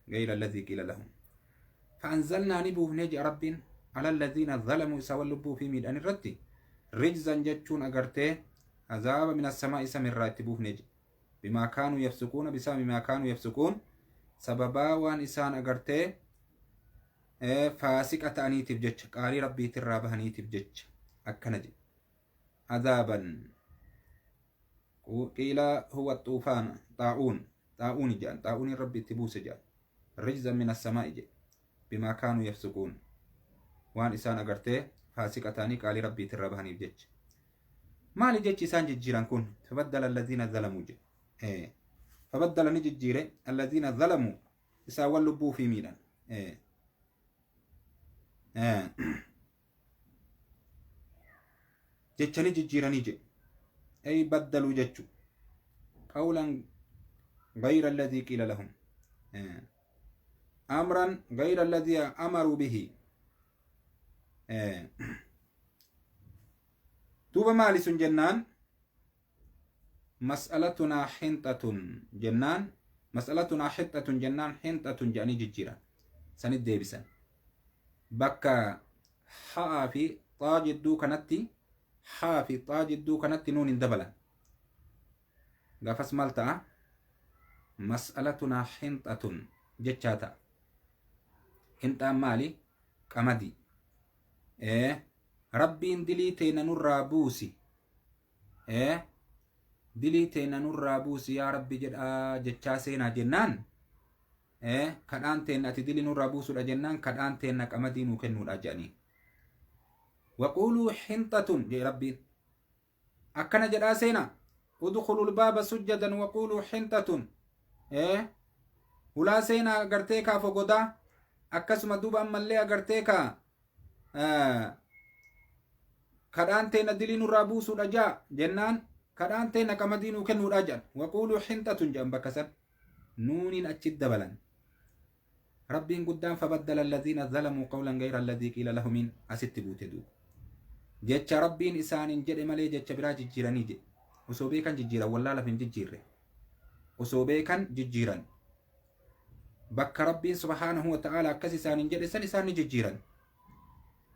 غير الذي قيل لهم فأنزلنا ni buufnee jedha Rabbiin على الذين ظلموا isa lubbuu fi miidhan irratti رجزا jechuun agartee azaaba من السماء samirraa itti buufnee jedha. بما كانوا يفسقون بسبب ما كانوا يفسقون sababaa waan isaan agartee faasiqa ta'aniitiif jecha, qaalii Rabbiitirraa bahaniitiif jecha akkana jedhe. عذابا قيل هو الطوفان طاعون طاعون jedhan, xaa'uuniin Rabbi itti buuse jedhan. رجزا من السماء jedhe بما كانوا يفسقون waan isaan agartee faasiqa ta'anii qaalii Rabbiitirraa bahaniif jecha. Maali jechi isaan jijjiiran kun? فبدل الذين ظلموا jedhe. فبدل ni jijjiire الذين ظلموا isaan wan lubbuu fi miidhan jechani jijjiiranii jedhe. أي بدلوا jechu قولا غير الذي قيل لهم أمرا غير الذي أمروا به. Duuba maali sun jennaan, مسألتنا حنطة jennaan, مسألتنا حطة jennaan, حنطة jedhanii jijjiiran. Sanit deebisan bakka ha'aa fi xaa jidduu kanatti, haa fi xaa jidduu kanatti nuun hin dabalan. Gaafas maal ta'a? مسألتنا حنطة jechaa ta'a. Hinxaan maali? Qamadii. Rabbiin dilii teena nurraa buusi, dilii teena nurraa buusi yaa Rabbi jedhaa jechaa seenaa jennaan, kadhaan teenna ati dilii nurraa buusuudha jennaan, kadhaan teenna qamadii nuu kennuudha jedhanii. وقولوا حنطة jedhe Rabbiin. Akkana jedhaa seenaa, ادخلوا الباب سجدا وقولوا حنطة. Hulaa seenaa agartee kaa fogodaa akkasuma. Duuba ammallee agartee kaa kadhaan teenna dilii nurraa buusuudha jaa jennaan, kadhaan teenna qamadii nuu kennuudha jedhan. وقولوا حنطة jedhan, bakka san nuuniin achitti dabalan. Rabbiin guddaan فبدل الذين ظلموا قولا غير الذي قيل لهم asitti buute. Duuba jecha Rabbiin isaaniin jedhe malee jecha biraa jijjiiranii jedhe. Osoo beekan jijjiiran, wallaalaaf hin jijjiirre. Osoo beekan jijjiiran. Bakka Rabbiin سبحانه وتعالى akkas isaaniin jedhe san isaan ni jijjiiran.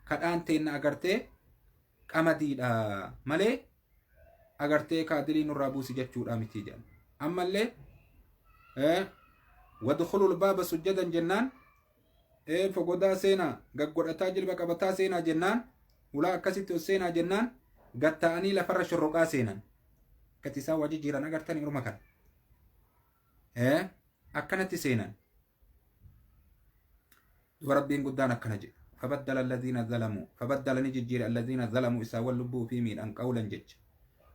Kadhaan teenna agartee qamadiidha malee agartee kaadilii nurraa buusi jechuudha miti jedhan. Ammallee وادخلوا الباب سجدا jennaan, fogodaa seenaa, gaggodhataa, jilba qabataa seenaa jennaan, ulaa akkasitti ol seenaa jennaan, gatta'anii lafarra shorroqaa seenan. Akkatti isaan waa jijjiiran agartanii orma kana. Akkanatti seenan. Duba Rabbiin guddaan akkana jedhe. فبدل الذين ظلموا فبدل ni jijjiire الذين ظلموا isaan lubbuu fi miidhan قولا jecha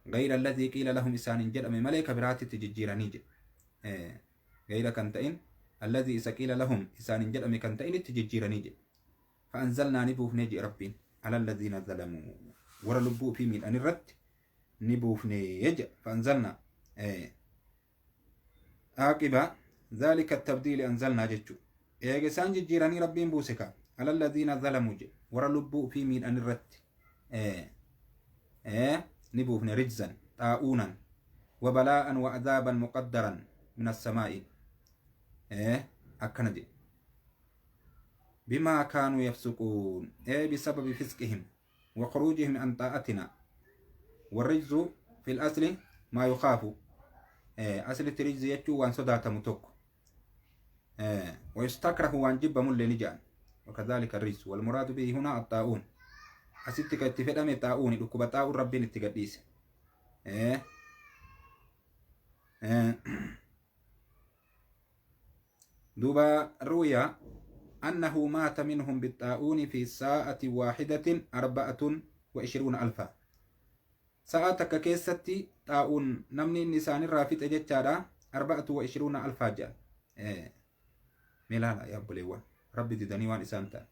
غير الذي قيل لهم isaanin jedhame malee ka biraatitti jijjiiranii jedhe. غير kan ta'in, الذي isa قيل لهم isaanin jedhame kan ta'in itti jijjiiranii jedhe. فأنزلنا ni buufnee jedhe Rabbiin على الذين ظلموا warra lubbuu fi miidhan irratti ni buufnee jedhe. فأنزلنا عقب ذلك التبديل أنزلنا jechu eega isaan jijjiiranii Rabbiin buuse ka على الذين ظلموا jedhe warra lubbuu fi miidhan irratti ni buufne رجزا طاعونا وبلاء وعذابا مقدرا من السماء akkana jedhe. بما كانوا يفسقون إيه بسبب فسقهم وخروجهم عن طاعتنا. والرجز في الأصل ما يخاف. أصل الرجز jechuu waan sodaatamu tokko ويستكره waan jibbamu ni jedhan. وكذلك الرجز والمراد به هنا الطاعون. Asitti kan itti fedhame xaa'uuni, dhukkuba xaa'uun Rabbiin itti gadhiise. Duuba روي أنه مات منهم بالطاعون في ساعة واحدة 24,000. Sa'a takka keessatti xaa'uun namni inni isaanirraa fixe jechaadha 24,000 jedha. Milaala yaa obboleewwan, Rabbi didanii waan isaan ta'an.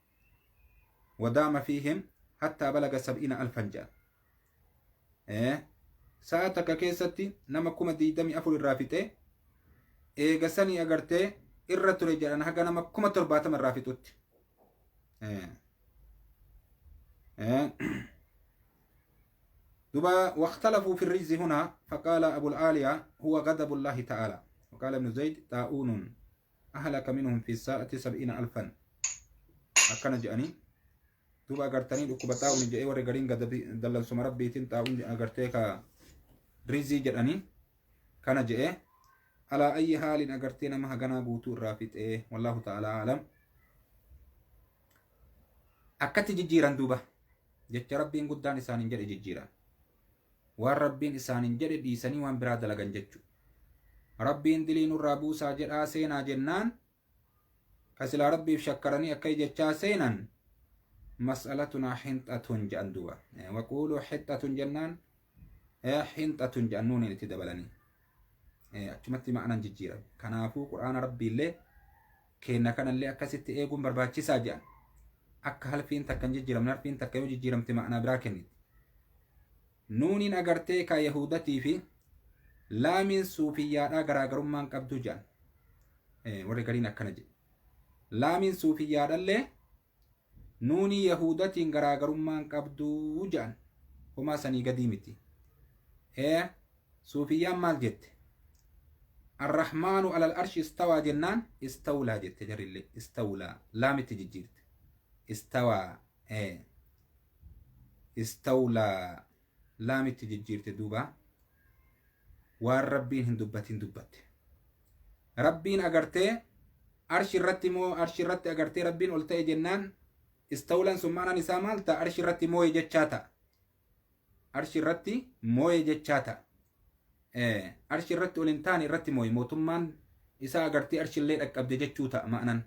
ودام فيهم حتى بلغ 70,000 jedha. Sa'a takka keessatti nama 24,000 irraa fixe. Eega sanii agartee irra ture jedhan haga nama 70,000 irraa fixutti. Duba واختلفوا في الرجز هنا فقال أبو العالية هو غضب الله تعالى. وقال ابن زيد طاعون أهلك منهم في الساعة 70,000. Akkana je'anii duuba agartanii dhukkuba xaa'uun je'ee warri gariin dallansuma rabbiitiin xaa'uun agartee ka rizii jedhanii kana je'ee. Alaa ayyi haalin agartee nama haganaa guutuu irraa fixee, wallaahu ta'ala alam. Akkatti jijjiiran duuba jecha rabbiin guddaan isaaniin jedhe jijjiiran, waan rabbiin isaaniin jedhe dhiisanii waan biraa dalagan jechu. Rabbiin dilii nurraa buusaa jedhaa seenaa jennaan, kasilaa rabbiif shakkaranii akka jechaa seenan, mas'alatunaa hinxatun jedhan duuba. Waquuluu hixxatun jennaan hinxatun jedhan, nuuniin itti dabalanii achumatti ma'anan jijjiiran. Kanaafuu quraana rabbiillee kenna kanallee akkasitti eeguun barbaachisaa jedhan, akka harfiin takka hin jijjiiramne. Harfiin takka yoo jijjiiramte ma'anaa biraa kenniti. Nuuniin agartee ka yahudatii fi laamiin suufiyyaadhaa garaagarummaan qabdu jedhan warri gariin akkana jedhe. Laamiin suufiyyaadhallee nuunii yahudatiin garaagarummaan qabduu jedhan, homaa sanii gadii miti. Suufiyyaan maal jette? Arrahmaanu alal arshi istawaa jennaan istawlaa jette. Jarillee istawlaa laamitti jijjiirte. Istawaa, istawlaa laamitti jijjiirte. Duuba waan rabbiin hin dubbatin dubbatte. Rabbiin agartee arshi irratti moo arshi irratti agartee rabbiin ol ta'e jennaan, istawlaan sun maanaan isaa maal ta'a? Arshi irratti moo'e jechaa ta'a. Arshi irratti moo'e jechaa ta'a. Arshi irratti ol hin taane irratti moo'e, mootummaan isaa agartee arshillee dhaqqabde jechuu ta'a ma'anan.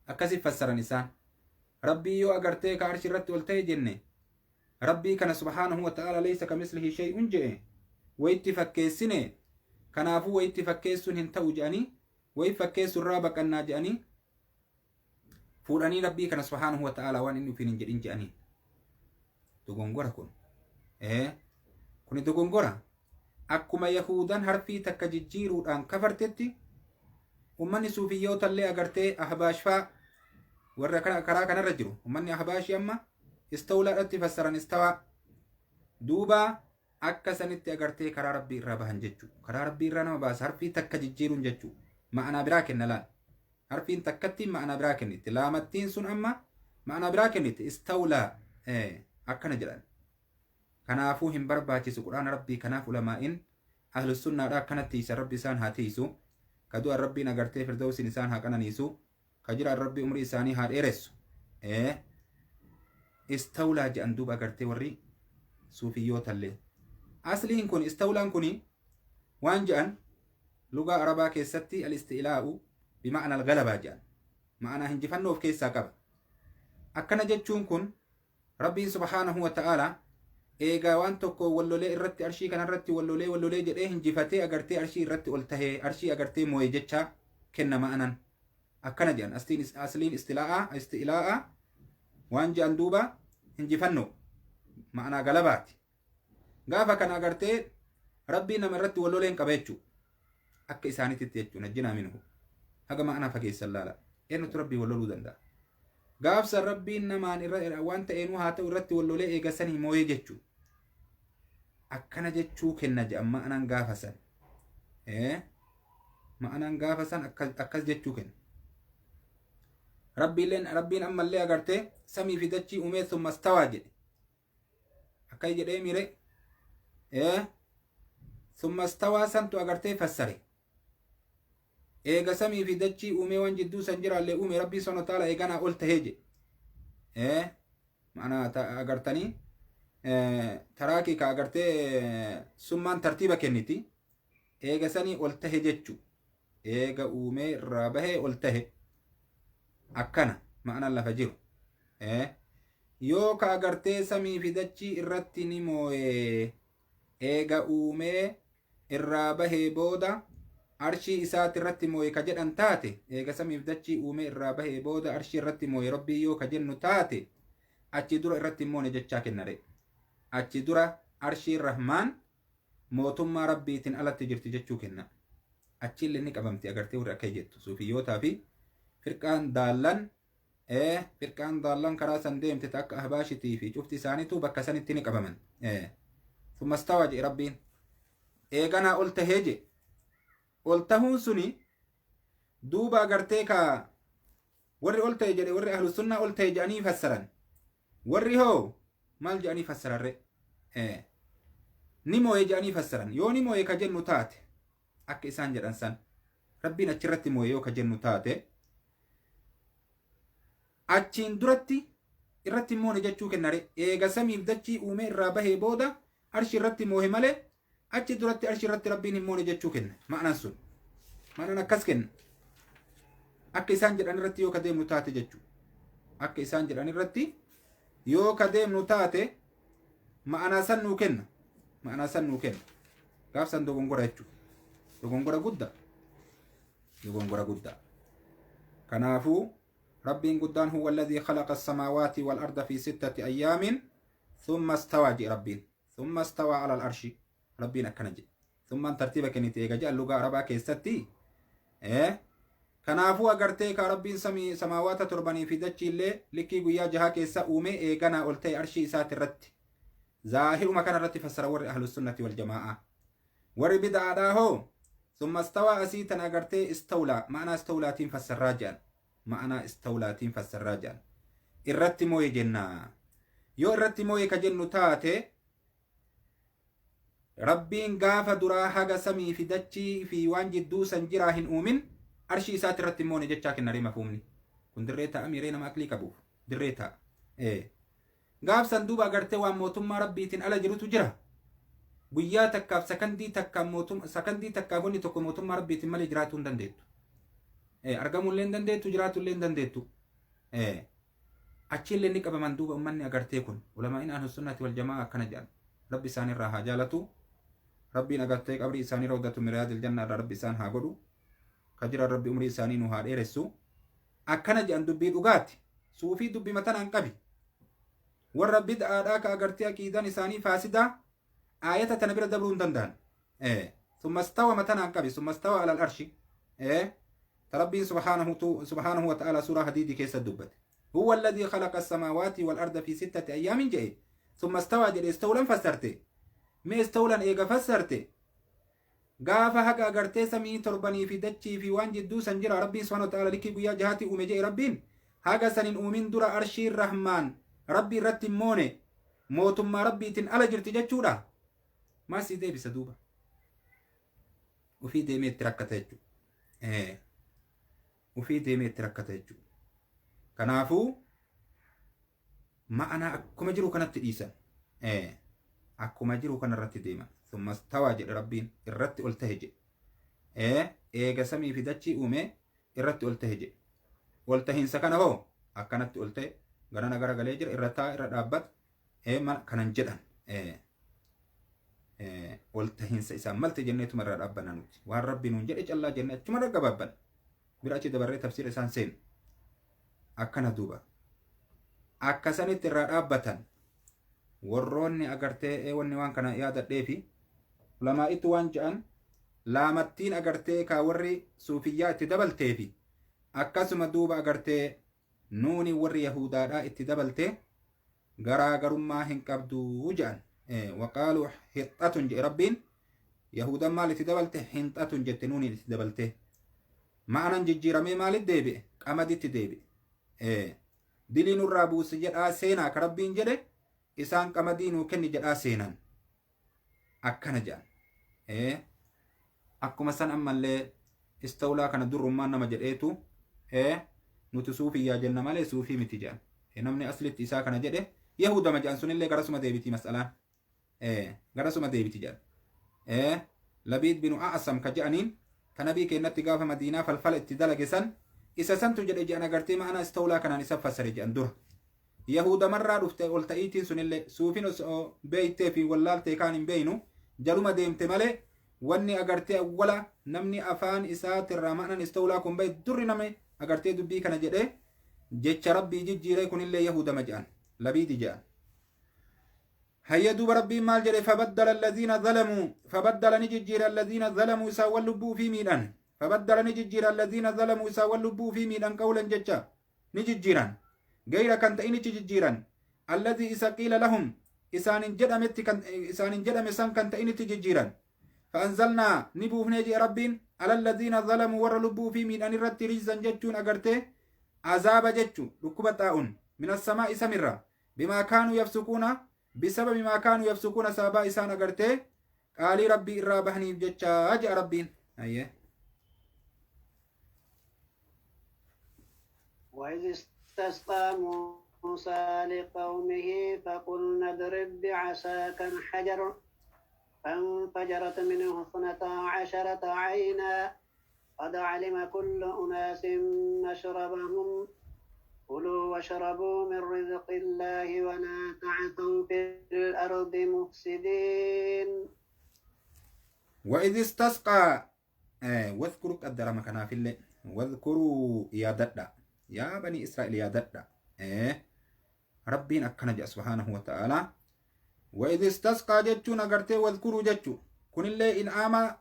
Akkasi fassaran isaan. Rabbii yoo agartee ka arshi irratti ol ta'e jenne, rabbii kana subhaanahu wa ta'ala laysa kamislihi shay'un je'e wayitti fakkeessine. Kanaafuu wayitti fakkeessuun hin ta'u je'anii, wayi fakkeessu irraa baqannaa je'anii, fuudhanii rabbii kana subhaanahu wa ta'ala waan inni ufiin hin jedhin je'anii. Dogongora kun, kuni dogongora. Akkuma yahudan harfii takka jijjiiruudhaan kafartetti, ummanni suufiyyootallee agartee ahbaashfaa warra karaa kanarra jiru, ummanni ahbaashii amma istawlaadhatti fassaran istawaa. Duuba akka sanitti agartee karaa rabbii irraa bahan jechuu. Karaa rabbii irraa nama baasa harfii takka jijjiiruun jechuu. Ma'anaa biraa kenna laal. Harfiin takkattiin ma'anaa biraa kenniti. Laamattiin sun amma ma'anaa biraa kenniti. Istawlaa akkana jedhan. Kanaafuu hin barbaachisu quraana rabbii. Kanaaf ulamaa'in ahlus sunnaadha akkanatti isa rabbi isaan haa tiisu. Ka du'an rabbiin agartee firdawsiin isaan haa qananiisu. Ka jiraan rabbi umrii isaanii haa dheeressu. Istawlaa jedhan duuba agartee warri suufiyyootallee. Asliin kun istawlaan kun waan jedhan, lugaa arabaa keessatti al-isti'laa'u bima'ana al-galabaa jedhan. Ma'anaa hinjifannoo of keessaa qaba. Akkana jechuun kun rabbiin subhaanahu wa ta'ala eegaa waan tokko wallolee irratti, arshii kanarratti wallolee wallolee jedhee hinjifatee agartee arshii irratti ol tahee, arshii agartee moo'e jecha kenna ma'anan. Akkana jedhan asliin isti'laa'a waan jedhan duuba hinjifannoo ma'anaa galabaati. Gaafa kana agartee rabbiin nama irratti walloleen qaba jechuu akka isaaniititti jechuun najjinaa minhu. Haga ma'anaa fageessan laala. Eenyutu rabbii walloluu danda'a? Gaafsa rabbiin namaan irra waan ta'eenuu haa ta'u irratti wallolee eegasanii moo'ee jechuu. Akkana jechuu kenna jedhan ma'anaan gaafa san. Ma'anaan gaafa san akkas jechuu kenna. Rabbiilleen rabbiin ammallee agartee samii fi dachii uumee summa stawaa jedhe. Akka jedhee mire, summa stawaa santu agartee fassare. Eega samii fi dachii uumee waan jidduu san jiraallee uume rabbii subhaanahu wa ta'ala eeganaa ol tahee jedhe. Ma'anaa agartanii taraakii ka agartee summaan tartiiba kenniti. Eega sanii ol tahe jechu. Eega uumee irraa bahee ol tahe. Akkana ma'anaan lafa jiru. Yoo ka agartee samii fi dachii irratti ni moo'ee eega uumee irraa bahee booda arshii isaati irratti moo'e ka jedhan taate, eega samiif dachii uumee irraa bahee booda arshii irratti moo'e rabbii yoo ka jennu taate, achi dura irratti moone jechaa kennare. Achi dura arshiin rahmaan mootummaa rabbiitiin alatti jirti jechuu kenna. Achiillee ni qabamti agartee warri akka jettu suufiyyootaa fi firqaan daallan, firqaan daallan karaa san deemte akka ahbaashitii fi cufti isaaniitu bakka sanitti ni qabaman. Summa stawaa jedhe rabbiin. Eeganaa ol tahee jedhe. Ol tahuun suni duuba agartee ka warri ol ta'e jedhe, warri ahlu sunnaa ol ta'e jedhanii fassaran. Warri hoo maal jedhanii fassararre? Ni moo'e jedhanii fassaran. Yoo ni moo'e ka jennu taate, akka isaan jedhan san Rabbiin achirratti moo'e yoo ka jennu taate, achiin duratti irratti moone jechuu kennare. Eega samiif dachii uumee irraa bahee booda arshi irratti moohe malee, achi duratti arshi irratti Rabbiin hin moone jechuu kenna. Ma'anaan sun ma'anaan akkas kenna, akka isaan jedhan irratti yoo ka deemnu taate jechuu. Akka isaan jedhan irratti yoo ka deemnu taate, ma'anaa san nuu kenna, ma'anaa san nuu kenna. Gaaf san dogongora jechuu, dogongora guddaa, dogongora guddaa. Kanaafuu Rabbiin guddaan هو الذي خلق السماوات والأرض في ستة أيام ثم استوى جي Rabbiin ثم استوى على العرش. Rabbiin akkana jedhe. ثم tartiiba kennite eega jedhan lugaa Arabaa keessatti. Kanaafuu agartee ka Rabbiin samii samaawaata torbanii fi dachiillee likkii guyyaa 6 keessa uume, eeganaa ol ta'e arshii isaati irratti. Zaahiruma kana irratti fassara warri ahlus sunnati wal jamaa'a. Warri bid'aadhaa hoo ثم استوى asii tan agartee istawlaa, ma'anaa istawlaatiin fassarraa jedhan, ma'anaa istawlaatiin fassarraa jedhan. Irratti mooye jennaa. Yoo irratti mooye ka jennu taate, Rabbiin gaafa duraa haga samii fi dachii fi waan jidduu san jiraa hin uumin arshii isaati irratti moone jechaa kennaree. Mafuumni kun dirree ta'a miiree nama aklii qabuuf dirree ta'a. Gaaf san duuba agartee waan mootummaa Rabbiitiin ala jirutu jira. Guyyaa takkaaf sakandii takkaaf mootum sakandii takkaaf wanni tokko mootummaa Rabbiitiin malee jiraatuu hin dandeettu. Argamuu illee hin dandeettu, jiraatuu illee hin dandeettu. Achiillee ni qabaman duuba ummanni agartee kun. Ulamaa'in ahlu sunnati wal jamaa akkana jedhan. Rabbi isaan irraa haa jaalatu. Rabbiin agartee qabrii isaanii روضة من رياض الجنة irraa Rabbi isaan haa godhu. Ka jiran Rabbi umrii isaanii nu haa dheeressu. Akkana jedhan, dubbii dhugaati. Suufii dubbii matanaan qabi. Warra bid'aadhaa ka agartee aqiidaan isaanii faasidaa aayata tana bira dabruu hin danda'an. ثم استوى matanaan qabi. ثم استوى على العرش. Rabbiin سبحانه وتعالى suuraa Hadiidii keessa dubbate. هو الذي خلق السماوات والأرض في ستة أيام jedhe. ثم استوى jedhe, istawlan fassarte. Mee istawlan eega fassarte, gaafa haqa agartee samii torbanii fi dachii fi waan jidduu san jira Rabbiin سبحانه وتعالى likkii guyyaa 6tti uume jedhe Rabbiin, haga sanin uumin dura arshiin Rahmaan Rabbi irratti moone mootummaa Rabbiitiin ala jirti jechuudha. Maal sii deebisa duuba? Ufii deemee itti rakkata jechuudha. Ufii deemee itti rakkata jechuudha. Kanaafuu ma'anaa akkuma jiru kanatti dhiisan. Akkuma jiru kanarratti deeman. ثم استوى jedhe Rabbiin, irratti ol tahe jedhe. Eega samii fi dachii uume irratti ol tahe jedhe. Ol tahiinsa kana hoo akkanatti ol ta'e, garana garagalee jira, irra taa, irra dhaabbata kanan jedhan. Ol tahiinsa isaan malte jenneetuma irraa dhaabbanna nuti. Waan Rabbi nuun jedhe callaa jennee achuma irra gabaabbanna. Bira achi dabarree tafsiira isaan seenu. Akkana duuba. Akka sanitti irraa dhaabbatan. Warroonni agartee wanni waan kana yaadadheefi ulamaa'itu waan jedhan, laamattiin agartee kaa warri suufiyyaa itti dabalteefi akkasuma duuba agartee nuuni warri yahudaadhaa itti dabalte garaagarummaa hin qabduu jedhan. وقالوا حطة jedhe Rabbiin. Yahudan maal itti dabalte? حنطة jette, nuuniin itti dabalte. Ma'anan jijjiiramee maalit deebi'e? Qamaditti deebi'e. Dilii nurraa buuse jedhaa seenaa ka Rabbiin jedhe, isaan qamadii nuu kenni jedhaa seenan. Akkana jedhan. Akkuma san ammallee istawlaa kana durrummaan nama jedheetu nuti suufiyyaa jenna malee suufii miti jedhan. Namni aslitti isaa kana jedhe yahudama jedhan. Sunillee garasuma deebiti mas'alaan. Garasuma deebiti jedhan. Labiid binu A'asam ka jedhaniin, ka nabii kennatti gaafa Madiinaa falfala itti dalage san, isa santu jedhe jedhan. Agartee ma'ana istawlaa kanaan isa fassare jedhan dura. Yahudamarraa dhufte ol ta'iitiin sunillee suufin osoo beeytee fi wallaaltee kaan hin beeynu jaluma deemte malee, wanni agartee awwala namni afaan isaatirraa ma'anan istawlaa kun bahe, durri namni agartee dubbii kana jedhee jecha Rabbii jijjiiree kunillee yahudama jedhan, Labiidi jedhan. Hayya duuba Rabbiin maal jedhe? فبدل الذين ظلموا, فبدل ni jijjiire, الذين ظلموا isaawwan lubbuu fi miidhan, فبدل ni jijjiire, الذين ظلموا isaawwan lubbuu fi miidhan, قولا jecha ni jijjiiran, غير kan ta'inichi jijjiiran, الذي isa, قيل لهم isaanin jedhametti, kan isaanin jedhame san kan ta'initti jijjiiran. فأنزلنا ni buufnee jedhe Rabbiin. على الذين ظلموا ور لبوا في من أن الرت رجزا جتون أغرتي عذاب جتو ركبة من السماء سمرة بما كانوا يفسقون بسبب ما كانوا يفسقون سابا إسان أغرتي قالي ربي إرابهني جتشا أجا ربين أيه. وإذ استسقى موسى لقومه فقلنا اضرب بعصاك الحجر فانفجرت منه 12 عينا قد علم كل أناس مشربهم كلوا واشربوا من رزق الله ولا تعثوا في الأرض مفسدين. وإذ استسقى واذكروا قدر مكانا في الليل واذكروا يا ددا يا بني إسرائيل يا ددا ربين أكنج سبحانه وتعالى. وإذ استسقى جتشو نغرتي واذكروا جتشو كن اللي إن آما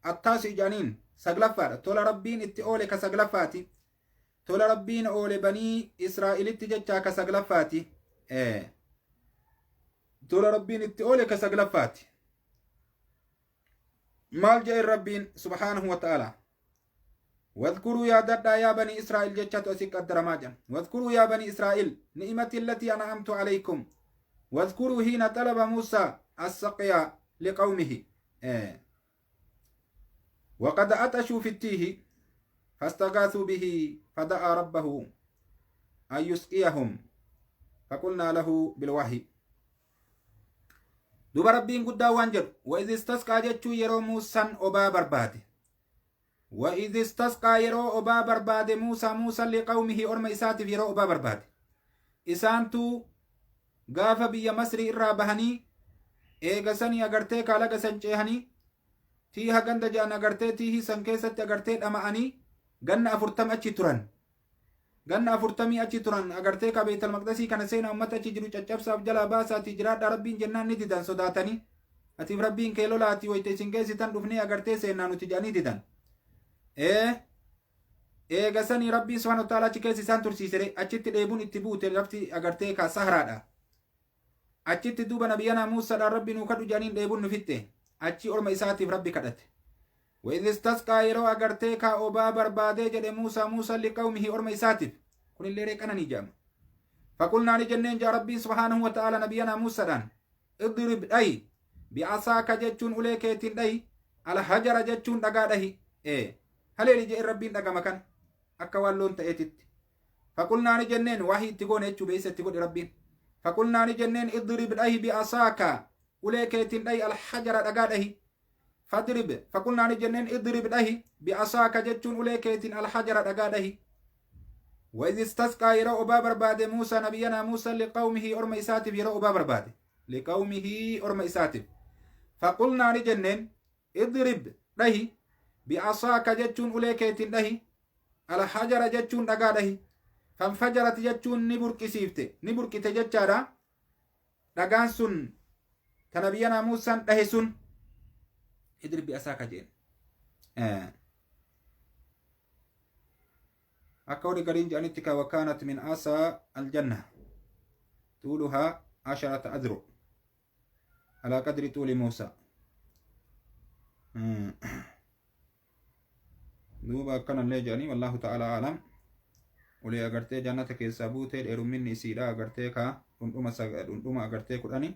التاسع جانين سغلفات تولا ربين اتئولي كسغلفاتي تولا ربين أولي بني إسرائيل اتجتشا كسغلفاتي تولا ربين اتئولي كسغلفاتي مال جاء ربين سبحانه وتعالى. واذكروا يا ددا يا بني إسرائيل جتشاتو أسيك الدرماجا واذكروا يا بني إسرائيل نعمتي التي أنعمت عليكم واذكروا حين طلب موسى السقيا لقومه وقد أتشوا في التيه فاستغاثوا به فدعا ربه أن يسقيهم فقلنا له بالوحي. دوب ربين قد وانجر. وإذ استسقى جتشو يرو موسى أبا برباد وإذ استسقى يرو أبا برباد موسى موسى لقومه أرم إساتف يرو أبا برباد إسانتو gaafa biyya Masrii irraa bahanii eegasanii agartee kaalaga san ceehanii tiiha ganda ja'an agartee tiihii san keessatti agartee dhama'anii ganna 40 achi turan ganna 40 achi turan agartee ka Beetal Maqdasii kana seena ummata achi jiru caccabsaaf jalaa baasaatii jiraadha rabbiin jennaan ni didan sodaatanii atiif rabbiin kee lolaatii wayita isin geessitan dhufnee agartee seennaa nuti jedhanii didan. Eegasanii rabbiin subhaanahu wa ta'ala achi keessa isaan tursiisere achitti dheebuun itti buute lafti agartee ka saharaadha. Achitti duuba nabiyyanaa Muusaadhaan rabbi nuu kadhu jedhaniin dheebuun nu fitte achi orma isaatiif rabbi kadhate. وإذ استسقى yeroo agartee ka obaa barbaadee jedhe Muusaa Muusaa liqawmihi orma isaatiif kunillee reeqananii jedhama. فقلنا ni jenneen jaa rabbiin subhaanahu wa ta'ala nabiyyanaa Muusaadhaan idrib dhahi bi'asaaka jechuun ulee keetiin dhahi alhajara jechuun dhagaa dhahi haleeli jedhe rabbiin dhagama kana akka waan loon ta'eetitti. فقلنا ni jenneen wahii itti goone jechuu beeysa itti godhe rabbiin. فقلنا نجنين اضرب دهي بعصاك وليكيتين دهي الحجر دغا دهي فاضرب فقلنا نجنين اضرب دهي بعصاك جتون وليكيتين الحجر دغا دهي. وإذ استسقى يرى أبا برباد موسى نبينا موسى لقومه أرم إساتف يرى أبا برباد لقومه أرم إساتف فقلنا نجنين اضرب دهي بعصاك جتون وليكيتين دهي الحجر جتون دغا دهي فانفجرت جتون نبركسيفته نبركته جتشارا دغان سن تنبينا موسى دهسن اضرب بعصاك جين أكوري قرين جانتك وكانت من عصا الجنة طولها 10 أذرع على قدر طول موسى. دوبا كان اللي جاني والله تعالى أعلم. ulee agartee jannata keessaa buutee dheerumminni isiidha agartee ka dhundhuma agartee 10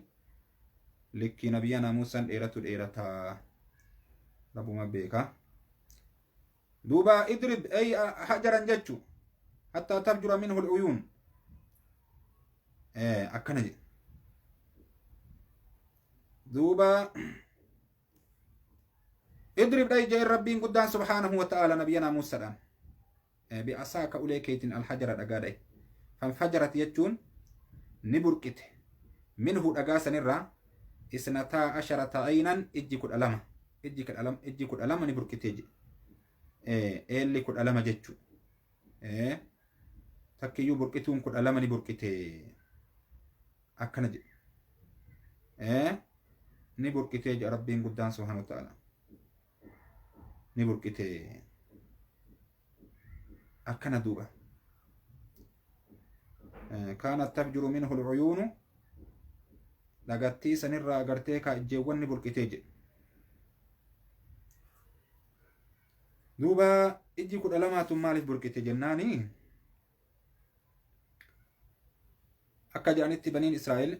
likkii nabiyyanaa Muusaan dheeratu dheerataa rabbuma beeka. Duuba idrib ay hajaran jechu hattaa tafjura minhu al-uyuun akkana jedhe. Duuba idrib dhayi jee rabbiin guddaan subhaanahu wa ta'ala nabiyyanaa Muusaadhaan بعصاك أوليكيتين الحجر دغاداي فانفجرت يجون نبركت منه دغاسن الرا 12 عينا اجي كدلما اجي كدلما اجي كدلما نبركت يجي اللي كدلما جچو تكيو بركتون كدلما نبركت اكنج نبركت يجي ربين قدان سبحانه وتعالى نبركت akkana duuba kaanat tafjuru minhu al'uyuunu dhagattii sanirraa agartee ka ijjeewwan ni burqitee jedhe. Duuba ijji 12 tun maaliif burqite jennaani akka jedhanitti baniin Israa'el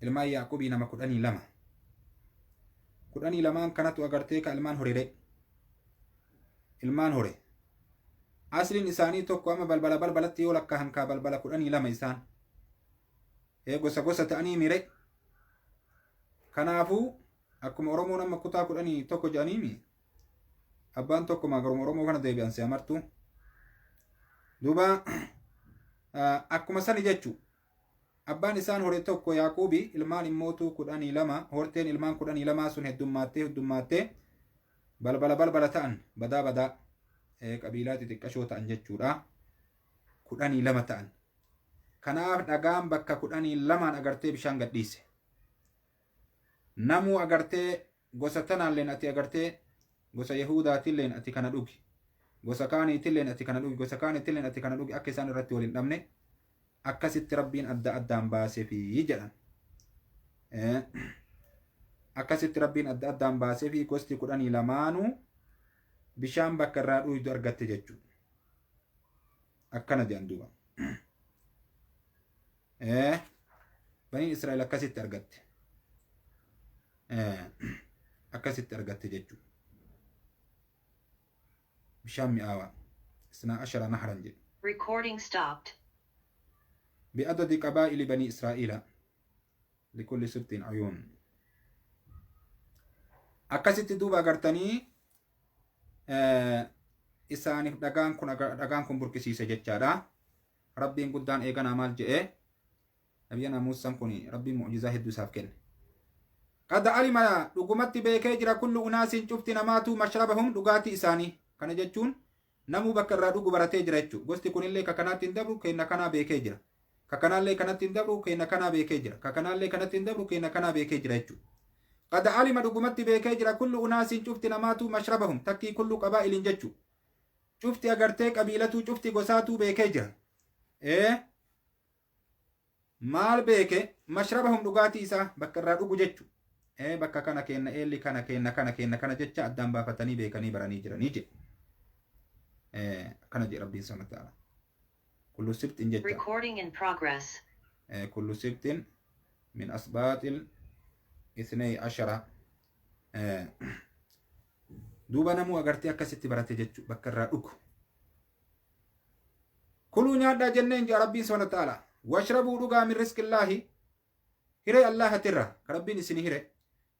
ilmaan Yaaqubii nama 12. 12 kanatu agartee ka ilmaan horire. Ilmaan hore. Asliin isaanii tokko amma balbala balbalatti yoo lakkaa'an kaa balbala 12 isaan. Gosa gosa ta'anii mire. Kanaafuu akkuma Oromoon amma kutaa 11 jedhaniimi abbaan tokko magaruma Oromoo kana deebi'an si amartu. Duuba akkuma sani jechuu abbaan isaan hore tokko Yaaquubi ilmaan immootu 12 horteen ilmaan 12 sun heddummaattee heddummaattee balbala balbala ta'an badaa badaa qabiilaa xixiqqashoo ta'an jechuudha. 12 ta'an. Kanaaf dhagaan bakka 12 agartee bishaan gadhiise. Namuu agartee gosa tanaalleen ati agartee gosa Yahudaatiilleen ati kana dhugi. Gosa kaaniitilleen ati kana dhugi. Gosa kaaniitilleen ati kana dhugi akka isaan irratti wal hin dhabne akkasitti Rabbiin adda addaan baaseefi jedhan. Akkasitti Rabbiin adda addaan baaseefi gosti 12 bishaan bakka irraa dhuydu argatte jechuudha. Akkana jedhan duuba. Baniin Israa'el akkasitti argatte. Akkasitti argatte jechuudha. Bishaan mi'aawaa. Isnaa ashara nahran jedhu. Recording stopped. بعدد قبائل بني إسرائيل لكل سبط عيون. Akkasitti duuba agartanii isaaniif dhagaan kun burqisiise jechaadha. Rabbiin guddaan eeganaa maal jedhee nabiyyana Muusaan kun Rabbiin mu'jizaa hedduu isaaf kenne. Qad alima dhugumatti beekee jira kullu unaasiin cufti namaatu mashrabahum dhugaatii isaanii. Kana jechuun namuu bakka irraa dhugu baratee jira jechuudha. Gosti kunillee ka kanaatti hin dabru kenna kanaa beekee jira. Ka kanaallee kanatti hin dabru kenna kanaa beekee jira. Ka kanaallee kanatti hin dabru kenna kanaa beekee jira jechuudha. Qad alima dhugumatti beekee jira kullu unaasiin cufti namaatu mashrabahum takkii kullu qabaa'iliin jechuudha. Cufti agartee qabiilatuu cufti gosaatuu beekee jira. Maal beeke mashrabahum dhugaatii isaa bakka irraa dhugu jechuudha. Bakka kana kenna eelli kana kenna kana kenna kana jecha addaan baafatanii beekanii baranii jiranii jedhe. Akkana jedhe Rabbiin subhaanahu wa ta'ala. Kullu sibxin jecha. Recording in progress. Kullu sibxin min asbaaxil ithnay ashara. Duuba namuu agartee akkasitti barate jechuudha bakka irraa dhugu. Kuluu nyaadhaa jenneen jedha Rabbiin subhaanahu wa ta'ala. Washrabuu dhugaa min rizqillaahi hiree Allahatirra ka Rabbiin isin hire.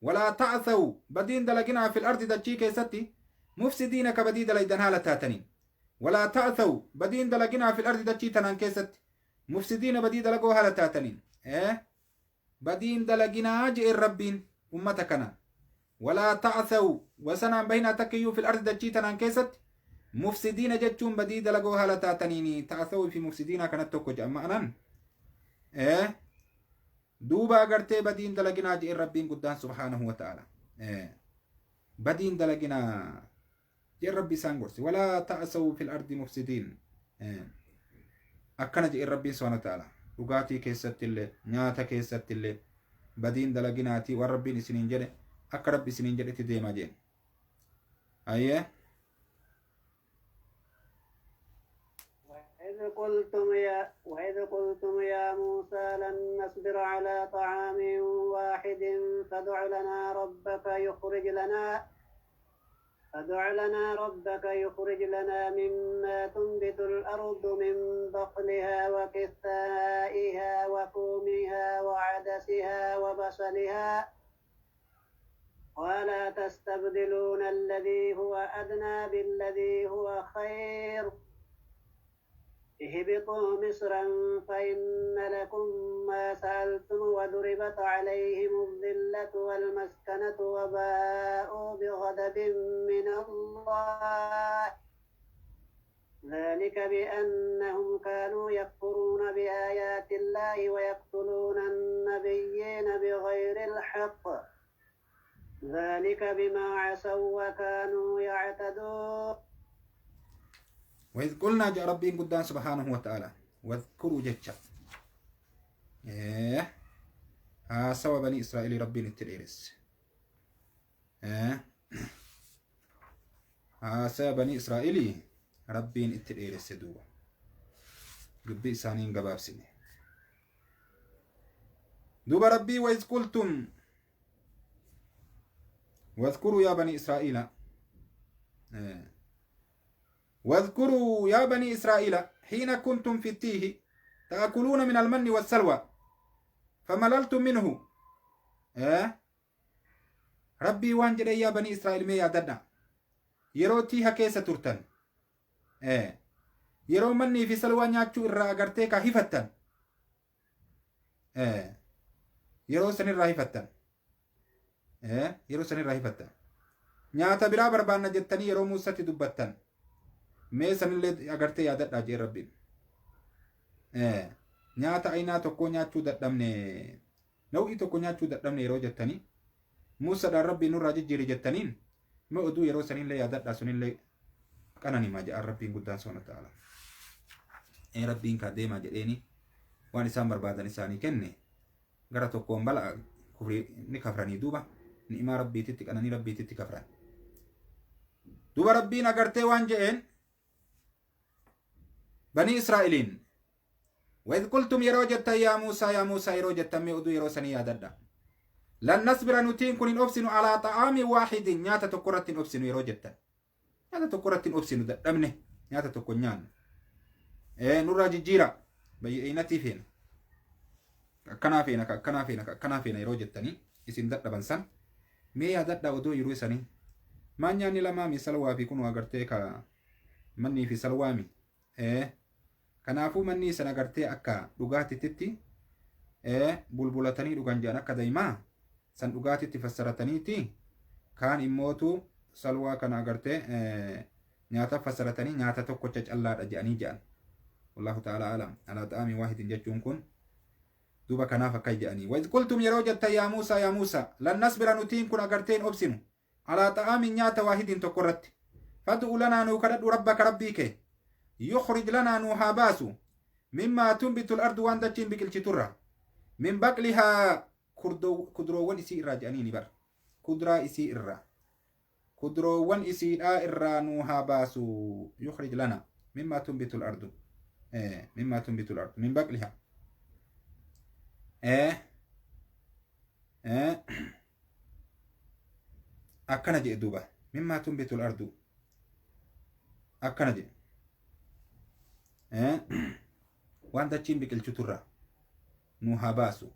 Walaa ta'athaw badiin dalaginaa fil ardi dachii keessatti mufsidiina ka badii dalaydan haala taataniin. Walaa ta'athaw badiin dalaginaa fil ardi dachii tanaan keessatti mufsidiina badii dalagoo haala taataniin. Badiin dalaginaa je'een Rabbiin ummata kana. Walaa ta'athaw wasanaan bahinaa takkiyyuu fil ardi dachii tanaan keessatti mufsidiina jechuun badii dalagoo haala taataniini. Ta'athaw fi mufsidiina kanatti tokko jedhama anan. Duuba agartee badiin dalaginaa je'een Rabbiin guddaan subhaanahu wa ta'ala. Badiin dalaginaa je'een Rabbi isaan gorse. Walaa ta'asaw fil ardi mufsidiin. Akkana je'een Rabbiin subhaanahu wa ta'ala. Dhugaatii keessatti illee nyaata keessatti illee badiin dalaginaatii waan Rabbiin isiniin jedhe akka Rabbi isiniin jedhetti deemaa jeen. Ayyee. وإذ قلتم يا موسى لن نصبر على طعام واحد فادع لنا ربك يخرج لنا مما تنبت الأرض من بقلها وكثائها وفومها وعدسها وبصلها قال تستبدلون الذي هو أدنى بالذي هو خير اهبطوا مصرا فإن لكم ما سألتم وضربت عليهم الذلة والمسكنة وباءوا بغضب من الله ذلك بأنهم كانوا يكفرون بآيات الله ويقتلون النبيين بغير الحق ذلك بما عصوا وكانوا يعتدون. وإذ قلنا جاء ربي قدام سبحانه وتعالى واذكروا جتشا سوى بني إسرائيل ربي نتليرس Haasaya banii Israa'elii rabbiin itti dheeresse duuba. Dubbii isaanii hin gabaabsine. Duuba rabbii وإذ قلتم واذكروا يا بني إسرائيل واذكروا يا بني إسرائيل حين كنتم في التيه تأكلون من المن والسلوى فمللتم منه. ربي waan jedhe yaa banii Israa'el mee yaadadha yeroo tiiha keessa turtan yeroo mannii fi salwaa nyaachuu irraa agartee ka hifattan yeroo san irraa hifattan yeroo san irraa hifattan nyaata biraa barbaanna jettanii yeroo Muusatti dubbattan mee sanillee agartee yaadadhaa jee rabbiin. Nyaata aynaa tokko nyaachuu dadhabne nau'ii tokko nyaachuu dadhabne yeroo jettanii Muusadhaan rabbiin nurraa jijjiiri jettaniin mee oduu yeroo sanillee yaadadhaa sunillee qananimaa jedhan rabbiin guddaan subhaana ta'ala. Rabbiin kaa deemaa jedheeni waan isaan barbaadan isaanii kenne gara tokkoon bala'a ni kafranii duuba ni'imaa rabbiititti qananii rabbiititti kafran. Duuba rabbiin agartee waan je'een banii Israa'eliin وإذ قلتم yeroo jettan yaa Muusaa yaa Muusaa yeroo jettan mee oduu yeroo sanii yaadadha. لن نصبر nutiin kun hin obsinu على طعام واحد nyaata tokko irratti hin obsinu yeroo jettan nyaata tokko irratti hin obsinu dadhabne nyaata tokko nyaannu nurraa jijjiira baay'inatii feena akkanaa feena akkanaa feena akkanaa feena yeroo jettanii isin dadhaban san mee yaadadha oduu yeroo isanii maan nyaanni lamaami salwaa fi kunuu agartee ka mannii fi salwaami kanaafuu manni san agartee akka dhugaatititti bulbulatanii dhugan jedhan akka daa'imaa san dhugaatitti fassarataniiti kaan immootu salwaa kana agartee nyaata fassaratanii nyaata tokkocha callaadha jedhanii jedhan. Wallahu ta'ala alam alaa xa'aami waahidin jechuun kun duuba kanaaf akka jedhanii. وإذ قلتم yeroo jettan yaa Muusaa yaa Muusaa لن نصبر nutiin kun agartee hin obsinu على طعام nyaata واحد tokko irratti فادع لنا nuu kadhadhu ربك rabbii kee يخرج لنا nuu haa baasu مما تنبت الأرض waan dachiin biqilchiturra من بقلها kudroowwan isii irraa jedhanii ni bara kuduraa isii irraa kudroowwan isiidhaa irraa nuu haa baasu يخرج لنا مما تنبت الأرض مما تنبت الأرض من بقلها akkana jedhe duuba مما تنبت الأرض akkana jedhe waan dachiin biqilchiturraa nu haa baasu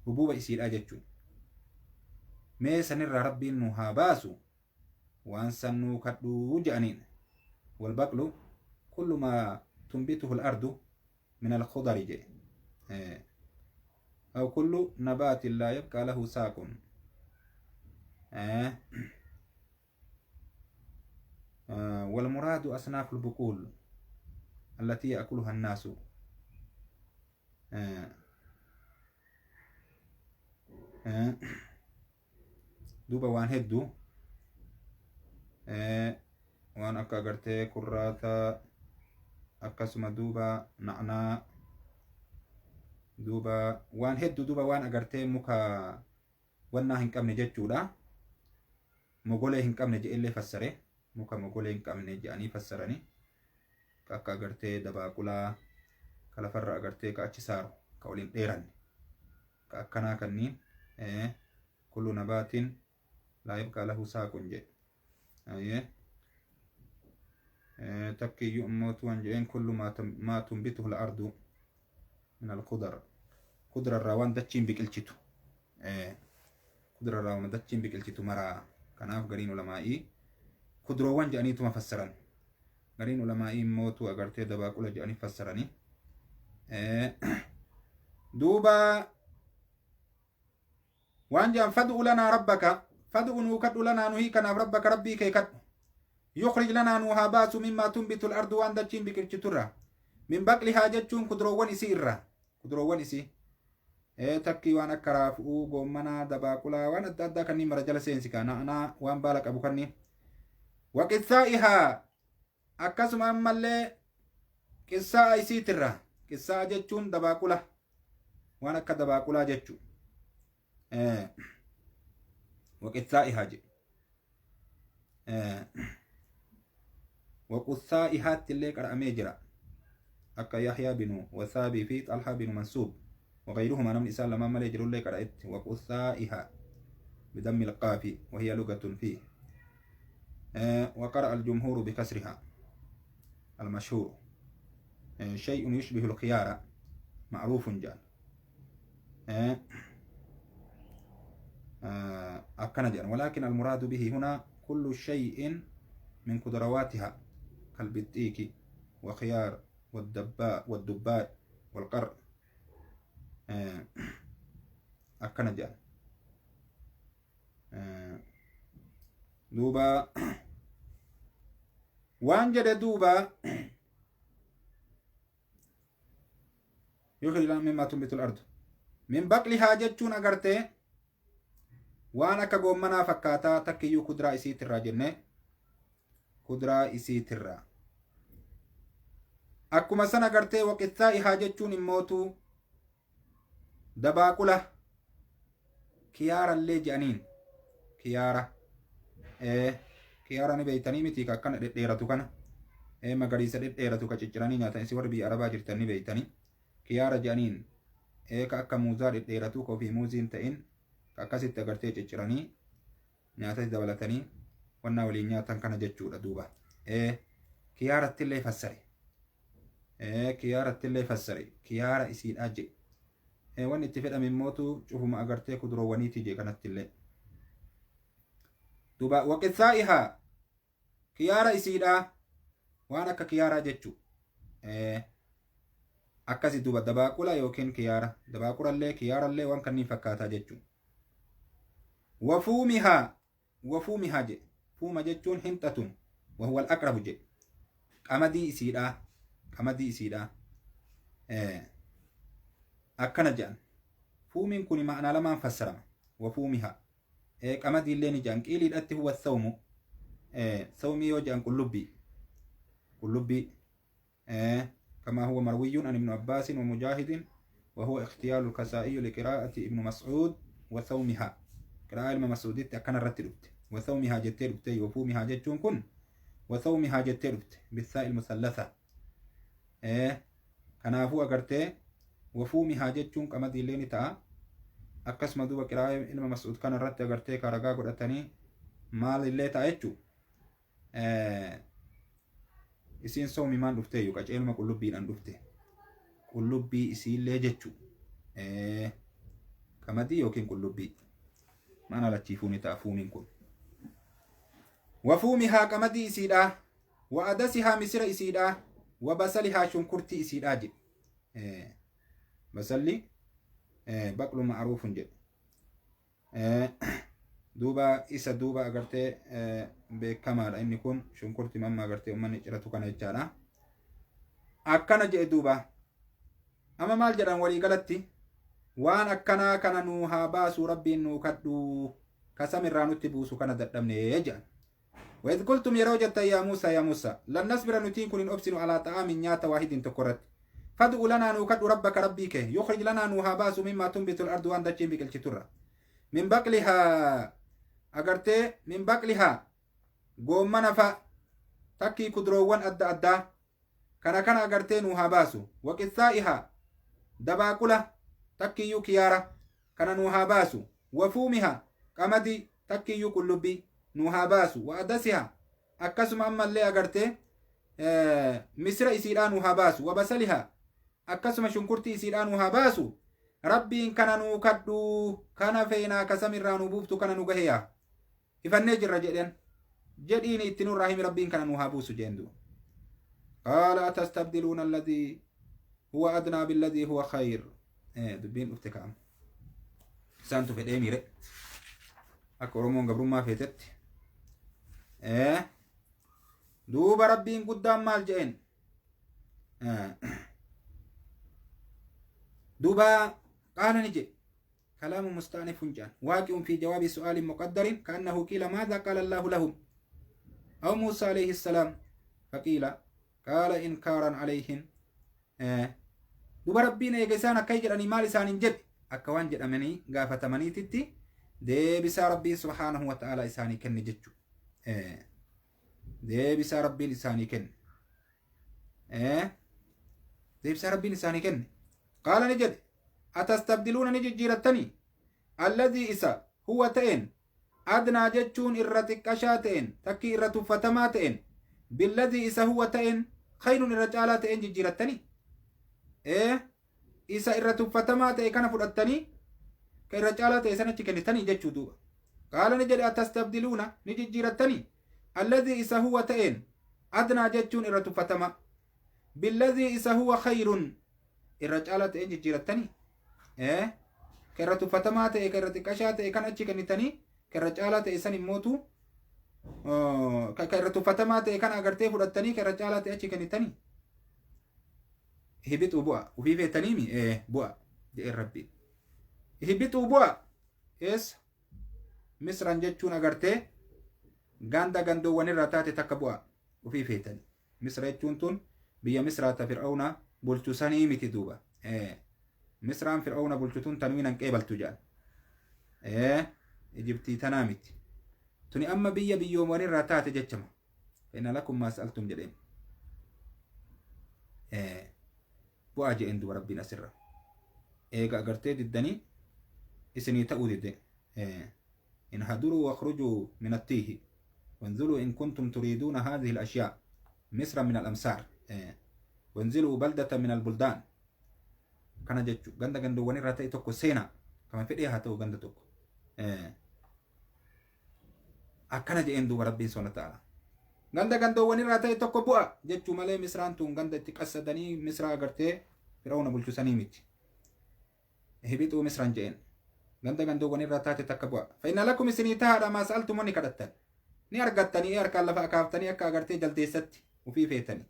hubuuba isiidha jechuun mee sanirraa rabbiin nu haa baasu waan san nuu kadhuu jedhaniin. والبقل كل ما تنبته الأرض من الخضر jedhe أو كل نبات لا يبقى له ساق. والمراد أصناف البقول التي يأكلها الناس. Duuba waan hedduu waan akka agartee kurraata akkasuma duuba na'naa duuba waan hedduu duuba waan agartee muka wannaa hin qabne jechuudha. Mogolee hin qabne jedhellee fassare muka mogolee hin qabne jedhanii fassaranii akka agartee dabaaqulaa ka lafarra agartee ka achi saaru ka waliin dheeranne ka akkanaa kanniin كل نبات لا يبقى له ساق jedhe. Takkiyyuu immootu waan jedheen كل ما تنبته الأرض من الخضر kudrarraa waan dachiin biqilchitu kudrarraa waan dachiin biqilchitu maraa. Kanaaf gariin ulamaa'ii kudroowwan jedhaniituma fassaran gariin ulamaa'ii immootu agartee dabaaqula jedhanii fassaranii. Duuba waan jedhan فادع لنا ربك فادع nuu kadhu لنا nuhii kanaaf ربك rabbii kee kadhu يخرج لنا nuu haa baasu مما تنبت الأرض waan dachiin biqilchiturra من بقلها jechuun kudroowwan isii irraa kudroowwan isii takkii waan akka raafuu goommanaa dabaaqulaa waan adda addaa kanneen mara jala seensi kaa na'anaa waan baala qabu kanneen وقثائها akkasuma ammallee qissaa'a isiitirra qissaa'a jechuun dabaaqula waan akka dabaaqulaa jechuu وقثائها jedhe. Waqusaa'ihaatti illee qara'amee jira. Akka Yahyaa binu Wasaabii fi Xalhaa binu Mansuub وغيرهما نمن إسان لما ملي جروا اللي قرأت وقثائها بدم القاف وهي لغة فيه. وقرأ الجمهور بكسرها المشهور. شيء يشبه الخيار معروف جان. أكن جان، ولكن المراد به هنا كل شيء من قدرواتها كالبطيك وخيار والدباء والدباء والقر. أكن جان. دوبا وان جد دوبا يخرج مما تنبت الأرض من بقلها جتشون أغرتي waan akka goommanaa fakkaataa takkiyyuu kuduraa isiitirraa jenne kuduraa isiitirraa. Akkuma sana agartee waqixxaa'ihaa jechuun immootu dabaaqula kiyaarallee je'aniin kiyaara kiyaara ni beeytanii miti ka akkana dhedheeratu kana magariisa dhedheeratu ka cicciranii nyaatan isin warri biyya arabaa jirtan ni beeytanii kiyaara je'aniin ka akka muuzaa dhedheeratu ka ofii muuzii hin ta'in akkasitti agartee cicciranii nyaatatti dabalatanii wannaa waliin nyaatan kana jechuudha duuba. Kiyaaratti illee fassare. Kiyaaratti illee fassare. Kiyaara isiidhaa jedhe. Wanni itti fedhame immootu cufuma agartee kuduroowwaniiti je kanatti illee. Duuba waqixxaa'ihaa kiyaara isiidhaa waan akka kiyaaraa jechuu. Akkasi duuba dabaaqula yookiin kiyaara. Dabaaqulallee kiyaarallee waan kanniin fakkaataa jechuu. وفومها وفومها جي فوما جتون حنطة وهو الأقرب جي قمدي إسيدا قمدي إسيدا أكنا جان فومين كوني معنى لما نفسر وفومها قمدي اللي جان قيلي الأتي هو الثوم ثومي وجان قلبي قلبي كما هو مروي عن ابن عباس ومجاهد وهو اختيار الكسائي لقراءة ابن مسعود وثومها قراءة ilma Mas'uuditti akkana irratti dhufte. Wathawmihaa jettee dhufte wafuumihaa jechuun kun wathawmihaa jettee dhufte bithaa ilmusallatha. Kanaafuu agartee wafuumihaa jechuun qamadiillee ni ta'a. Akkasuma duuba qiraa'aa ilma Mas'uud kana irratti agartee karagaa godhatanii maalillee ta'a jechuu. Isiin soomimaan dhufteeyyu qaceeluma qullubbiidhaan dhufte. Qullubbii isiillee jechuu. Qamadii yookiin qullubbii. Mana lachiifuu ni ta'a fuumiin kun. Wafuumihaa qamadii isiidhaa, wa adasihaa misira isiidhaa, wa basalihaa shunkurtii isiidhaa jedhe. Basalli baqlu ma'ruufun jedhe. Duuba isa duuba agartee beekamaadha inni kun shunkurtii mamma agartee uummanni ciratu kana jechaadha. Akkana jedhe duuba. Amma maal jedhan walii galatti? Waan akkanaa kana nuu haa baasu rabbiin nuu kadhu kasamirraa nutti buusu kana dadhabnee jedhan. وإذ قلتم yeroo jettan yaa Muusaa yaa Muusaa lan nasbira nutiin kun hin obsinu alaa xa'aamin nyaata waahidin tokko irratti. Fad'u lanaa nuu kadhu rabbaka rabbii kee yukhrij lanaa nuu haa baasu mimmaa tunbitu al-ardu waan dachiin biqilchiturra. Min baqlihaa agartee min baqlihaa goommana fa'a takkii kuduroowwan adda addaa kana kana agartee nuu haa baasu. Waqixxaa'ihaa dabaaqula takkiyyuu kiyaara kana nuu haa baasu. Wafuumihaa qamadii takkiyyuu qullubbii nuu haa baasu. Wa adasihaa akkasuma ammallee agartee misira isiidhaa nuu haa baasu. Wa basalihaa akkasuma shunkurtii isiidhaa nuu haa baasu. Rabbiin kana nuu kadhu kana feenaa kasamirraa nuu buuftu kana nu gaheyaa ifannee jirra jedheen jedhiin itti nurraa himi rabbiin kana nuu haa buusu jeen duuba. Qaala atastabdiluuna alladhii huwa adnaa billadhii huwa khayr. Dubbiin dhufte ka'ama. Isaantu fedhee miire. Akka Oromoon gabrummaa feetetti. Duuba rabbiin guddaan maal je'een? Duuba qaala ni jedhe. كلام مستأنف جان واقع في جواب سؤال مقدر كأنه قيل ماذا قال الله لهم أو موسى عليه السلام فقيل قال إنكارا عليهم. Duuba rabbiin eega isaan akka jedhanii maal isaan hin jedhe akka waan jedhamanii gaafatamaniititti deebisaa rabbiin subhaanahu wa ta'ala isaanii kenne jechu. Deebisaa Rabbiin isaanii kenne. Deebisaa Rabbiin isaanii kenne. Qaala ni jedhe, atastabdiluuna ni jijjiirattanii, alladhii isa huwa ta'een, adnaa jechuun irra xiqqashaa ta'een, takkii irra tuffatamaa ta'een, billadhii isa huwa ta'een, khayrun irra caalaa ta'een jijjiirattanii? Isa irra tuffatamaa ta'e kana fudhattanii ka irra caalaa ta'e sana achi kennitanii jechuu duuba. Qaala ni jedhe, atastabdiluuna ni jijjiirattanii, alladhii isa huwa ta'een, adnaa jechuun irra tuffatamaa, billadhii isa huwa khayrun irra caalaa ta'een jijjiirattanii? Ka irra tuffatamaa ta'e, ka irra xiqqashaa ta'e kan achi kennitanii, ka irra caalaa ta'e san immootu, ka irra tuffatamaa ta'e kan agartee fudhattanii ka irra caalaa ta'e achi kennitanii? Ihbixuu bu'a, ufii feetaniimi bu'a jedheen Rabbiin. Ihbixuu bu'a. Eessa? Misran jechuun agartee ganda gandoowwan irraa taate takka bu'a, ufii feetanii. Misra jechuun tun biyya Misraa ta Fir'auna bulchu sanii miti duuba. Misraan Fir'auna bulchu tun tanwiinan qeebaltu jedhan. Ijibtii tanaa miti. Tuni amma biyya biyyoomwan irraa taate jechama. Inna lakum maa sa'altum jedheen. Bu'aa jedheen duuba Rabbiin asirra. Eega agartee diddanii isinii ta'uu didde. Inhaduruu wakhrujuu min attiihi wanzuluu in kuntum turiiduuna haadhihi al-ashyaa misra min al-amsaar wanziluu baldata min al-buldaan kana jechu ganda gandoowwan irraa ta'e tokko seenaa kama fedhee haa ta'u ganda tokko. Akkana jedheen duuba Rabbiin subhaanahu wa ta'ala. Ganda gandoowwan irraa ta'e tokko bu'a jechuu malee Misraan tun ganda itti qassadanii Misraa agartee Fir'auna bulchu sanii miti. Ihbixuu Misran jedheen. Ganda gandoowwan irraa taate takka bu'a. Fa'inna lakum isinii tahaadha maa sa'altum wanni kadhattan. Ni argattanii harkaan lafa akaaftanii akka agartee jaldeessatti ufii feetanii.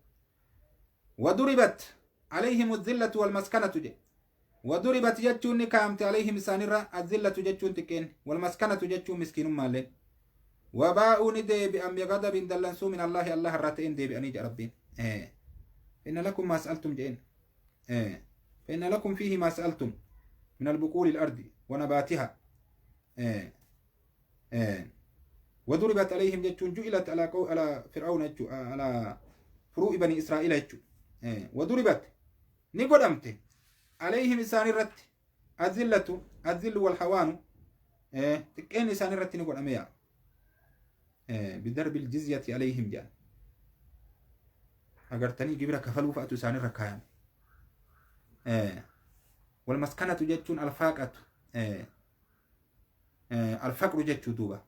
Waduribat alayhimu dhillatu wal maskanatu jedhe. Waduribat jechuun ni kaa'amte, alayhim isaanirra, azillatu jechuun xiqqeen, wal maskanatu jechuun miskiinummaalleen. Wabaa'uu ni deebi'an, bighadabin dallansuu, min Allaahi Allah irraa ta'een deebi'anii jedha Rabbiin. Inna lakum maa sa'altum jedheen. Fa lakum fiihi maa sa'altum min albuquuli al-ardi wa nabaatiha. Waduribat alayhim jechuun ju'ilat ala ala fir'auna jechuu, ala furuu'i bani Israa'iila jechuu. Waduribat ni godhamte, alayhim isaan irratti, azillatu azillu wal hawaanu xiqqeen isaan irratti ni godhame yaa bidarbi aljizyati alayhim jedhan, agartanii gibira kafaluu fa'atu isaan irra kaayame. Wal maskanatu jechuun alfaaqatu, alfaqru jechuu duuba,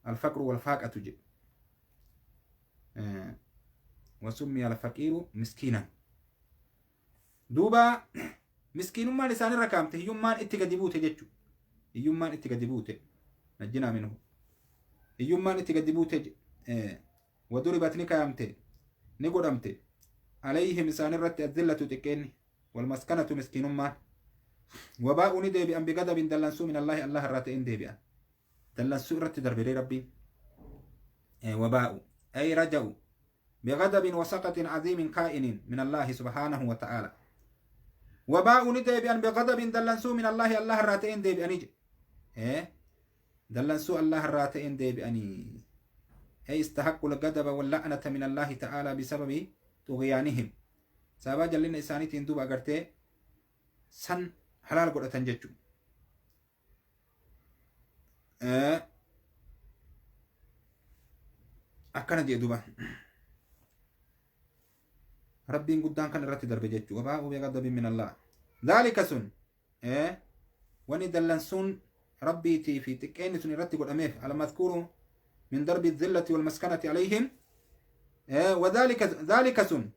alfaqru walfaaqatu jedhu. Wasummiya alfaqiiru miskiinan. Duuba miskiinummaan isaanirra kaamte, hiyyummaan itti gadi buute jechu, hiyyummaan itti gadi buute. Najjinaa minhu. Hiyyummaan itti gadi buute. Waduribat ni kaayamte, ni godhamte, alayhim isaanirratti, azillatu xiqqeenni, walmaskanatu miskiinummaan. Wabaa'uu ni deebi'an, bigadabin dallansuu, min Allaahi Allah irraa ta'een deebi'an. Dallansuu irratti darbiree Rabbiin. Wabaa'u ay raja'u بغضب وسقط عظيم كائن من الله سبحانه وتعالى. وباءوا نديبئن بغضب دلنسو، من الله الله الراتين ديبئني. دلنسو الله الراتين ديبئني، أي استحقوا الغضب واللعنة من الله تعالى بسبب طغيانهم. سبب جلنا إسانيتين دوب أغرتي سن حلال قرأتن جتشو. Akkana jee duuba Rabbiin guddaan kan irratti darbe jechuu. Wabaa'uu bighadabin min Allah. Dhaalika sun wani dallansuun Rabbiitii fi xiqqeenni sun irratti godhameef, almadkuuru min darbi dhillati walmaskanati alayhim, wadhalika dhalika sun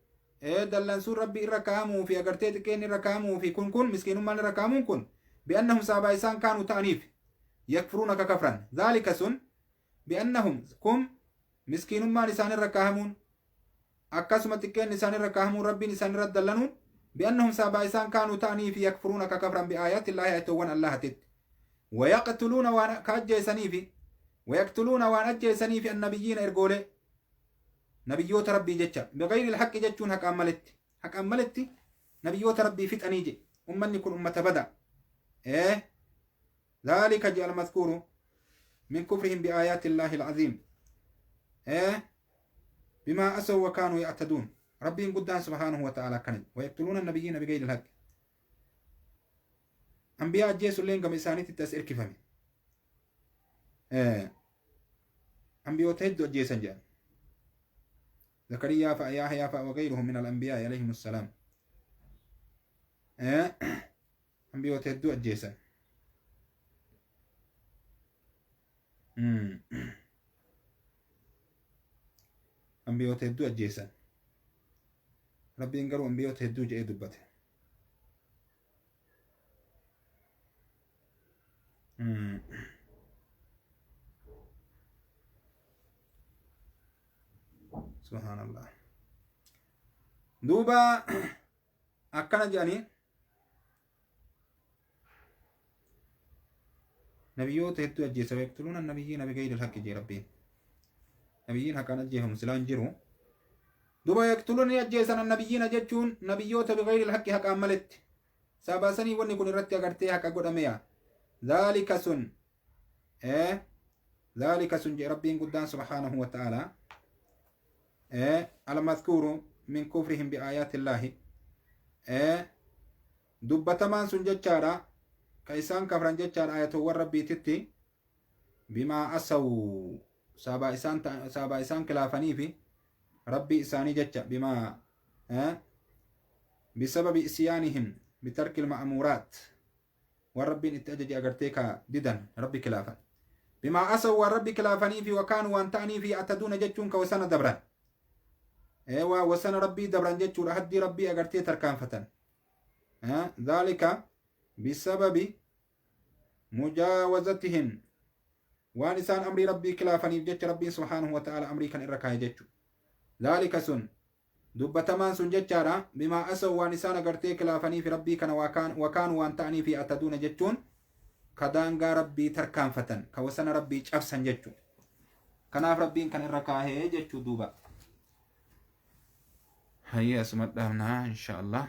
dallansuun Rabbii irra kaa'amuu fi agartee xiqqeenni irra kaa'amuu fi kun miskiinummaan irra kaa'amuun kun, bi'annahum sababa isaan kaanuu ta'aniif, yakfuruuna ka kafran. Dhalika sun bi'annahum kum miskiinummaan isaan irra kaahamuun, akkasuma xiqqeenni isaan irra kaahamuun, Rabbiin isaan irra dallanuun, bi'annahum sababa isaan kaanuu ta'anii fi yakfuruuna ka kafran, bi'aayaati illaahi ayatoowwan Allahatitti, wayaqtuluuna waan ka ajjeesaniifi, wayaqtuluuna waan ajjeesaniifi, annabiyyiina ergoolee nabiyyoota Rabbii jecha, bighayri ilhaqqi jechuun haqaan maletti, haqaan maletti nabiyyoota Rabbii fixanii je. Ummanni kun ummata bada. ذلك جاء المذكور من كفرهم بآيات الله العظيم. Bimaa asaw wa kaanuu ya'taduun. Rabbiin guddaan subhaanahu wa ta'ala akkana jedhe. Wayaqtuluuna nabiyyiina bigayri alhaq. Anbiyaa ajjeesulleen gama isaaniitti as erkifame. Anbiyoota hedduu ajjeesan jedhan. Zakariyaa fa'a, Yahyaa fa'a, wagayruhum min al-anbiyaa'i alayhim assalaam. Anbiyoota hedduu ajjeesan. Anbiyoota hedduu ajjeesan. Rabbiin garuu anbiyoota hedduu jedhee dubbate. Subhaanallah. Duuba akkana jedhanii nabiyyoota hedduu ajjeesa wayaqtuluuna nabiyyiina bigayri alhaqqi jee Rabbiin. Nabiyyiin haqaan ajjeefamu silaa hin jiru. Duuba yaqtuluuna ni ajjeesan nabiyyiina jechuun nabiyyoota bigayri alhaqqi haqaan maletti. Saabaasanii wanni kun irratti agartee haqa godhameya. Dhaalika sun dhaalika sun jee Rabbiin guddaan subhaanahu wa ta'ala almadkuuru min kufrihim bi aayaatillaahi dubbatamaan sun jechaadha ka isaan kafran jechaadha ayatoowwan Rabbiititti bimaa asaw saabaa isaan saabaa isaan kilaafaniifi Rabbii isaanii jecha bimaa bisababi isyaanihim bitarki ilma'amuuraat waan Rabbiin itti ajaje agartee ka didan Rabbi kilaafan bimaa asaw waan Rabbi kilaafaniifi wakaanu waan ta'aniifi ya'taduuna jechuun ka wasana dabran waa wasana Rabbii dabran jechuudha haddii Rabbii agartee tarkaanfatan dhaalika bisababi mujaawazatihim waan isaan amrii Rabbii kilaafaniif jecha Rabbiin subhaanahu wa ta'ala amrii kan irra kaa'e jechu dhaalika sun dubbatamaan sun jechaadha bimaa asaw waan isaan agartee kilaafaniif Rabbii kana wakaanu waan ta'aniif ya'taduuna jechuun ka daangaa Rabbii tarkaanfatan ka wasana Rabbii cabsan jechu kanaaf Rabbiin kan irra kaahee jechuu duuba hayyee asuma dhaabnaa insha Allah.